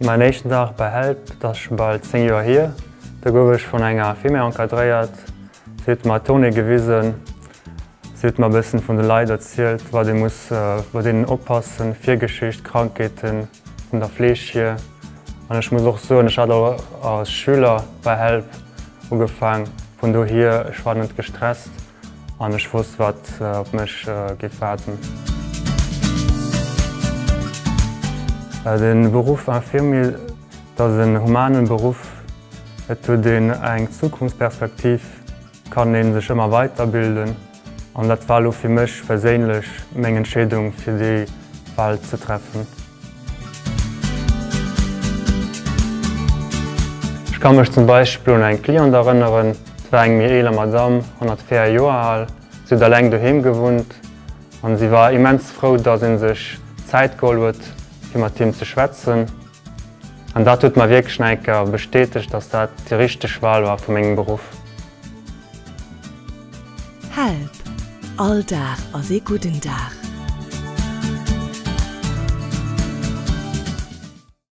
Mäin éischten Dag bei Help, dat ass scho bal 10 Joer hier, do gouf ech vun enger Infirmière encadréiert. Si huet mer d'Tournée gewisen, si huet mer e bëssen vun de Leit erzielt, wat ee muss bei deenen oppassen, Virgeschicht, Krankheeten, vun der Fleeg hier. An ech muss och soen, ech hat och als Schüler bei Help ugefaang, vun dohier, ech war net gestresst an ech wosst, wat op mech géif waarden. De Beruff Infirmier, dat ass en humanen Beruff, et huet een eng Zukunftsperspektiv, kann ee sech ëmmer weiderbilden. An dat war elo fir mech perséinlech meng Entscheedung fir déi Wahl ze treffen. Ech ka mech zum Beispill un eng Cliente erënneren, et war eng méi eeler Madamm, 104 Joer al, si huet eleng doheem gewunnt an si war immens frou, dass ee sech Zäit geholl huet fir mat him ze schwätzen. An dat huet mer wierklech nach eng Kéier bestätegt, dass dat déi richteg Wahl war vu mengem Beruff. Help! All Dag ass ee gudden Dag!